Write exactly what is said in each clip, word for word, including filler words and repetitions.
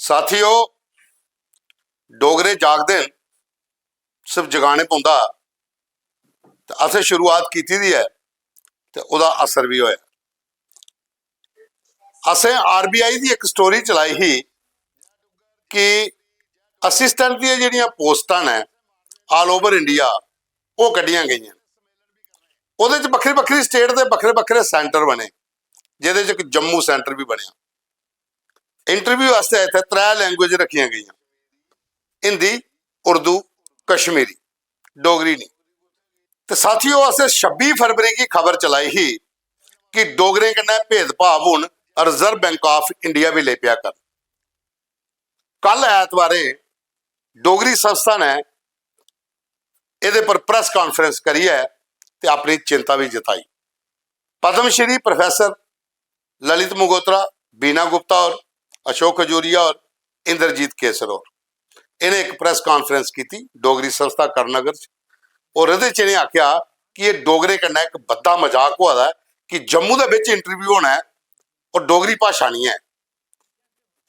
साथियो, डोगरे जागदे न, सिर्फ जगाने पौंदा। ते असें शुरुआत कीती दी ऐ ते ओह्दा असर बी होया। असें आरबीआई दी इक स्टोरी चलाई ही कि असिस्टेंट दियां जेह्ड़ियां पोस्टां न all over India, ओह् कड्ढियां गेइयां। ओह्दे च बक्खरी बक्खरी स्टेट दे बक्खरे बक्खरे सेंटर बने, जेह्दे च इक जम्मू सेंटर बी बनेआ। इंटरव्यू आस्तै इत्थै त्रै लैंग्वेज रक्खियां गेइयां, हिंदी, उर्दू, कश्मीरी, डोगरी नेईं। ते साथियो, असें छब्बी फरवरी गी खबर चलाई ही कि डोगरें कन्नै भेदभाव हून रिजर्व बैंक ऑफ इंडिया बी लेई पेआ करन। कल ऐतवारें डोगरी संस्था ने एह्दे पर प्रेस कॉन्फ्रेंस करियै ते अपनी चिंता बी जताई। पद्म श्री प्रोफेसर ललित मंगोत्रा, बीना गुप्ता होर, अशोक खजूरिया होर, इंद्रजीत केसर होर, इ'नें इक प्रेस कॉन्फ्रेंस कीती डोगरी संस्था करनगर च। होर एह्दे च इ'नें आखेआ कि एह् डोगरे कन्नै इक बद्दा मजाक होआ दा ऐ कि जम्मू दे बिच इंटरव्यू होना ऐ और डोगरी भाशा निं ऐ।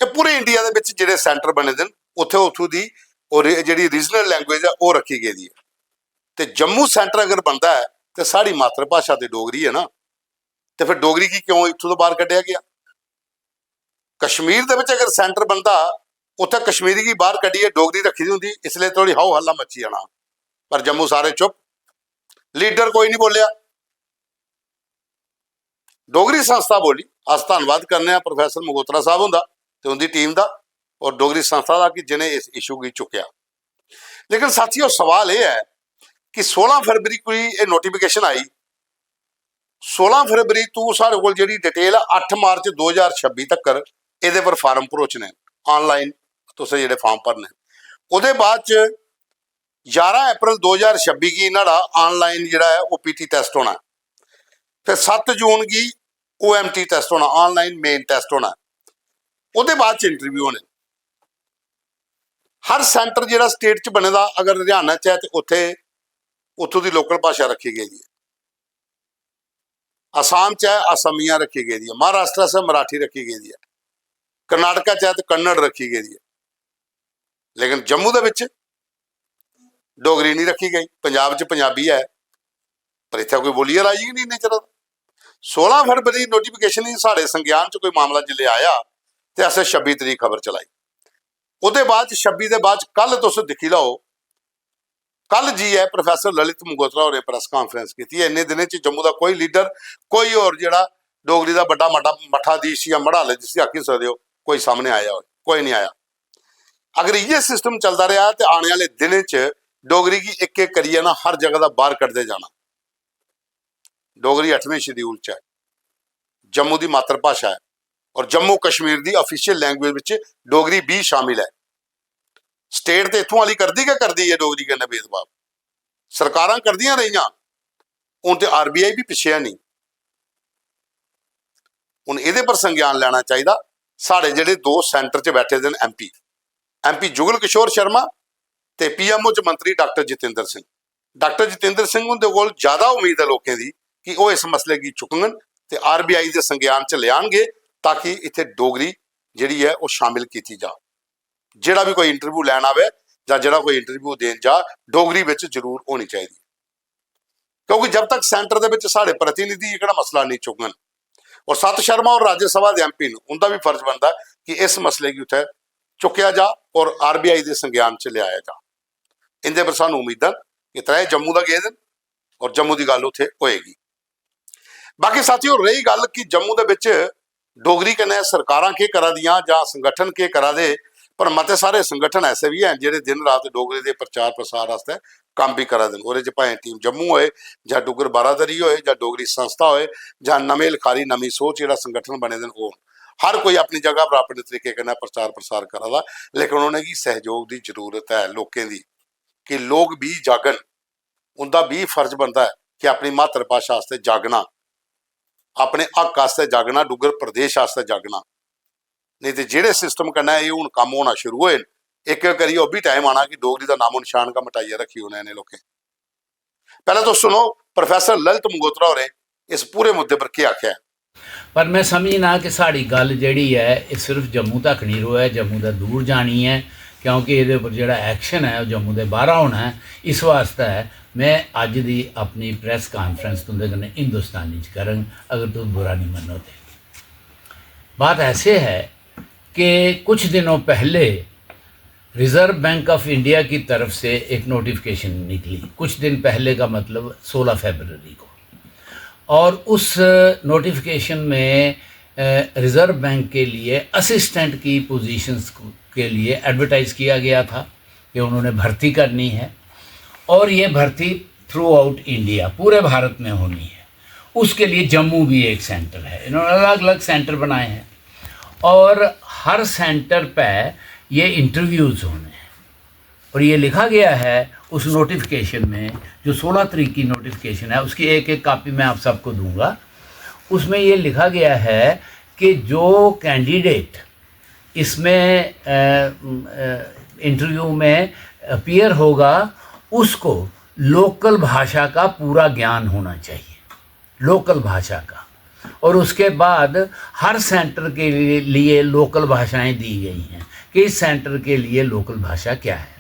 एह् पूरे इंडिया दे बिच जेह्ड़े सेंटर बने दे न, उत्थै उत्थूं दी और एह् जेह्ड़ी रीजनल लैंग्वेज ऐ, ओह् रक्खी गेदी ऐ। ते जम्मू सेंटर अगर बनदा ऐ ते साढ़ी मातृभाशा ते डोगरी ऐ ना, ते फिर डोगरी गी क्यों इत्थूं दा बाहर कड्ढेआ गेआ? कश्मीर दे बिच अगर सेंटर बनदा, उत्थै कश्मीरी गी बाहर कड्ढियै डोगरी रक्खी दी होंदी, इसलिए थोड़ी हाउ हल्ला मची जाना। पर जम्मू सारे चुप, लीडर कोई नहीं बोलेआ। डोगरी संस्था बोली। अस धन्नवाद करने आं प्रोफेसर मगोत्रा साहब हुंदा ते उंदी टीम दा और डोगरी संस्था दा कि जिनें इस इशू गी चुक्केआ। लेकिन साथियो, सवाल एह् ऐ कि सोलां फरवरी गी एह् नोटिफिकेशन आई, सोलां फरवरी तू साढ़े कोल जेह्ड़ी डिटेल ऐ, अट्ठ मार्च दो ज्हार छब्बी तक्कर एह्दे पर फार्म भरोचने न, ऑनलाइन तुसें जेह्ड़े फार्म भरने। ओह्दे बाद च ञारां अप्रैल दो ज्हार छब्बी गी न्हाड़ा ऑनलाइन जेह्ड़ा ऐ, ओपीटी टेस्ट होना ऐ। फिर सत्त जून गी ओएमटी टेस्ट होना, ऑनलाइन मेन टेस्ट होना ऐ। ओह्दे बाद च इंटरव्यू होने। हर सेंटर जेह्ड़ा स्टेट च बने दा, अगर हरियाणा च ऐ ते उत्थै उत्थूं दी लोकल भाशा रक्खी गेदी ऐ। आसाम च ऐ, असमिया रक्खी गेदी ऐ। महाराष्ट्र च मराठी रक्खी गेदी ऐ। कर्नाटका च ऐ ते कन्नड़ रक्खी गेदी ऐ। लेकिन जम्मू दे बिच डोगरी नहीं रक्खी गई। पंजाब च पंजाबी ऐ, पर इत्थै कोई बोलियै राजी गै नहीं इन्ने चिर। सोलां फरवरी नोटिफिकेशन ही साढ़े संज्ञान च कोई मामला जिसलै आया ते असें छब्बी तरीक खबर चलाई। ओह्दे बाद च, छब्बी दे बाद च, कल तुस दिक्खी लैओ, कल जाइयै प्रोफेसर ललित मंगोत्रा होरें प्रेस कॉन्फ्रेंस कीती ऐ। इन्ने दिनें च जम्मू दा कोई लीडर, कोई होर जेह्ड़ा डोगरी दा बड्डा मड्डा, मठाधीश जां मढ़ालय जिसी आखी सकदे ओ, कोई सामने आया होए? कोई नहीं आया। अगर इ'यै सिस्टम चलदा रेहा ते आने आह्ले दिनें च डोगरी गी इक इक करियै ना हर जगह दा बाहर कड्ढदे जाना। डोगरी अठमें शेड्यूल च ऐ, जम्मू दी मातृभाशा ऐ और Jammu Kashmir the official language बिच डोगरी बी शामिल ऐ। स्टेट ते इत्थूं आह्ली करदी गै करदी ऐ डोगरी कन्नै भेदभाव, सरकारां करदियां रेहियां, हून ते आरबीआई बी पिच्छे है नहीं। हून एह्दे पर संज्ञान लैना चाहिदा। साढ़े जेह्ड़े दो सेंटर च बैठे दे न एमपी, एमपी जुगल किशोर शर्मा ते पीएमओ च मंत्री डॉक्टर जितेंद्र सिंह। डॉक्टर जितेंद्र सिंह हुंदे कोल ज्यादा उम्मीद ऐ लोकें दी कि ओह् इस मसले गी चुकङन ते आरबीआई दे संज्ञान च लेआनगे, ताकि इत्थै डोगरी जेह्ड़ी ऐ, ओह् शामिल कीती जा। जेह्ड़ा बी कोई इंटरव्यू लैन आवै जां जेह्ड़ा कोई इंटरव्यू देन जा, डोगरी बिच जरूर होनी चाहिदी। क्योंकि जब तक सेंटर दे बिच साढ़े प्रतिनिधि एह्कड़ा मसला नेईं चुकङन, और सत शर्मा होर राज्यसभा दे एमपी न, उंदा बी फर्ज बनदा कि इस मसले गी उत्थै चुक्केआ जा और आरबीआई दे संज्ञान च लेआया जा। इंदे पर सानू उम्मीदां न कि त्रै जम्मू दा गेदे न और जम्मू दी गल्ल उत्थै होएगी। बाकी साथियो, रेही गल्ल कि जम्मू दे बिच डोगरी कन्नै सरकारां केह् करा दियां जां संगठन केह् करा दे, पर मते सारे संगठन ऐसे बी हैन जेह्ड़े दिन रात डोगरी दे प्रचार प्रसार आस्तै कम्म बी करा दे न। ओह्दे च भाएं टीम जम्मू होए जां डुग्गर बारादरी होए जां डोगरी संस्था होए जां नमें लखारी नमीं सोच जेह्ड़ा संगठन बने दे न, ओह् न। हर कोई अपनी जगह पर अपने तरीके कन्नै प्रचार प्रसार करा दा, लेकिन उ'नेंगी सैहयोग दी जरूरत ऐ लोकें दी, कि लोक बी जागन। उंदा बी फर्ज बनदा ऐ कि अपनी मातृभाशा आस्तै जागना, अपने हक आस्तै जागना, डुग्गर प्रदेश आस्तै जागना। नेईं ते जेह्ड़े सिस्टम कन्नै एह् हून कम्म होना शुरू होए न, इक इक करियै ओह् बी टाइम आना कि डोगरी दा नामो निशान गै मटाइयै रक्खी ओड़ना इ'नें लोकें। पैह्लें तुस सुनो, प्रोफेसर ललित मंगोत्रा होरें इस पूरे मुद्दे पर केह् आखेआ ऐ। पर में समझना कि साढ़ी गल्ल जेह्ड़ी ऐ, एह् सिर्फ जम्मू तक निं र'वै, जम्मू दा दूर जानी ऐ, क्योंकि एह्दे उप्पर जेह्ड़ा action ऐ, ओह् जम्मू दे बाह्रा होना ऐ। इस वास्तै में अज्ज दी अपनी press conference तुं'दे कन्नै हिंदुस्तानी च करङ, अगर तुस बुरा निं मन्नो ते। बात ऐसे है कि कुछ दिनों पहले रिजर्व बैंक ऑफ इंडिया की तरफ से एक नोटिफिकेशन निकली। कुछ दिन पहले का मतलब सोलह फरवरी को। और उस नोटिफिकेशन में, अ, रिजर्व बैंक के लिए असिस्टेंट की पोजीशंस के लिए एडवर्टाइज किया गया था कि उन्होंने भर्ती करनी है, और ये भर्ती थ्रू आउट इंडिया, पूरे भारत में होनी है। उसके लिए जम्मू भी एक सेंटर है, इन्होंने अलग अलग सेंटर बनाए हैं, और हर सेंटर पे ये इंटरव्यूज होने हैं। और ये लिखा गया है उस नोटिफिकेशन में, जो सोलह तारीख की नोटिफिकेशन है, उसकी एक एक कॉपी मैं आप सबको दूंगा। उसमें ये लिखा गया है कि जो कैंडिडेट इसमें इंटरव्यू में अपीयर होगा, उसको लोकल भाषा का पूरा ज्ञान होना चाहिए, लोकल भाषा का। और उसके बाद हर सेंटर के लिए, लिए लोकल भाषाएं दी गई हैं कि इस सेंटर के लिए लोकल भाषा क्या है।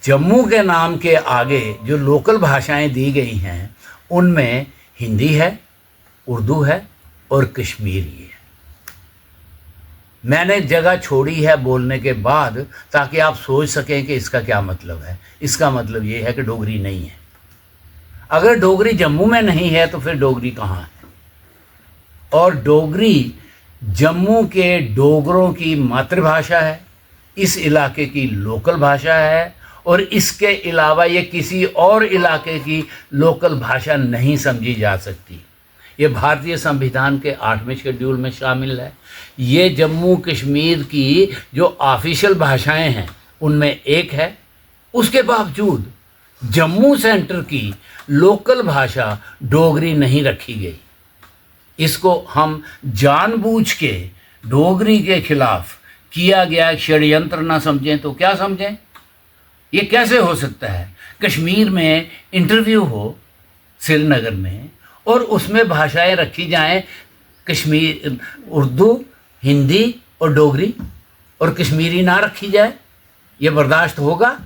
जम्मू के नाम के आगे जो लोकल भाषाएं दी गई हैं, उनमें हिंदी है, उर्दू है और कश्मीरी है। मैंने जगह छोड़ी है बोलने के बाद, ताकि आप सोच सकें कि इसका क्या मतलब है। इसका मतलब ये है कि डोगरी नहीं है। अगर डोगरी जम्मू में नहीं है, तो फिर डोगरी कहाँ है? और डोगरी जम्मू के डोगरों की मातृभाषा है, इस इलाके की लोकल भाषा है, और इसके अलावा ये किसी और इलाके की लोकल भाषा नहीं समझी जा सकती। ये भारतीय संविधान के आठवें शेड्यूल में शामिल है। ये जम्मू कश्मीर की जो ऑफिशियल भाषाएं हैं, उनमें एक है। उसके बावजूद जम्मू सेंटर की लोकल भाषा डोगरी नहीं रखी गई। इसको हम जानबूझ के डोगरी के खिलाफ किया गया षड्यंत्र ना समझें तो क्या समझें? ये कैसे हो सकता है? कश्मीर में इंटरव्यू हो श्रीनगर में और उसमें भाषाएं रखी जाएं, कश्मीर, उर्दू, हिंदी और डोगरी, और कश्मीरी ना रखी जाए, ये बर्दाश्त होगा?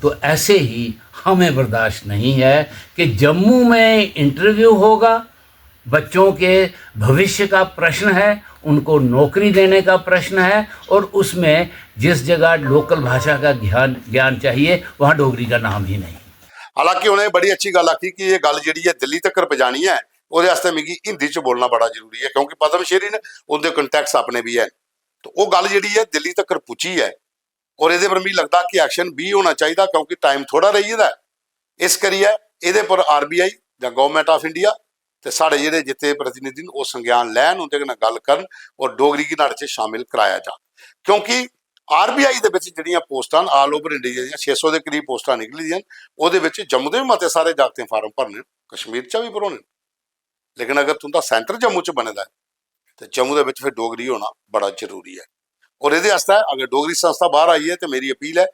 तो ऐसे ही हमें बर्दाश्त नहीं है कि जम्मू में इंटरव्यू होगा, बच्चों के भविष्य का प्रश्न है, उनको नौकरी देने का प्रश्न है, और उसमें जिस जगह लोकल भाषा का ज्ञान ज्ञान चाहिए, वहाँ डोगरी का नाम ही नहीं। हालांकि उ'नें बड़ी अच्छी गल्ल आखी कि एह् गल्ल जेह्ड़ी ऐ दिल्ली तक्कर पजानी ऐ, ओह्दे आस्तै मिगी हिंदी च बोलना बड़ा जरूरी ऐ, क्योंकि पद्म श्री न, उं'दे कंटैक्ट्स अपने बी हैन। ते ओह् गल्ल जेह्ड़ी ऐ दिल्ली तक्कर पुज्जी ऐ, और एह्दे पर मिगी लगदा कि एक्शन बी होना चाहिदा, क्योंकि टाइम थोह्ड़ा रेही गेदा ऐ। इस करियै एह्दे पर आरबीआई जां गौरमेंट ऑफ इंडिया ते साढ़े जेह्ड़े जित्ते दे प्रतिनिधि न, ओह् संज्ञान लैन, उं'दे कन्नै गल्ल करन और डोगरी गी न्हाड़े च शामिल कराया जा, क्योंकि आरबीआई दे बिच जेह्ड़ियां पोस्टां न, ऑल ओवर इंडिया दियां छे सौ दे करीब पोस्टां निकली दियां न, ओह्दे बिच जम्मू दे बी मते सारे जागतें फार्म भरने न, कश्मीर चा बी भरोने न, लेकिन अगर तुं'दा सेंटर जम्मू च बने दा ऐ, ते जम्मू दे बिच फिर डोगरी होना बड़ा जरूरी ऐ। और एह्दे आस्तै अगर डोगरी संस्था बाहर आई ऐ, ते मेरी अपील ऐ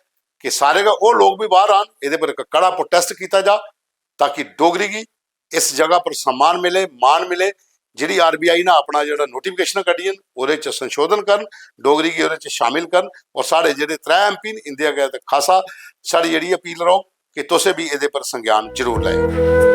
कि सारे गै ओह् लोक बी बाहर आन, एह्दे पर इक कड़ा प्रोटेस्ट कीता जा, ताकि डोगरी गी इस जगह पर सम्मान मिले, मान मिले। जेह्ड़ी आरबीआई ने अपना जेह्ड़ा नोटिफिकेशन कड्ढियां न, ओह्दे च संशोधन करन, डोगरी गी ओह्दे च शामिल करन, और साढ़े जेह्ड़े त्रै एमपी न, इं'दे अग्गें ते खासा साढ़ी जेह्ड़ी अपील रौह्ग कि तुसें बी एह्दे पर संज्ञान जरूर लैओ।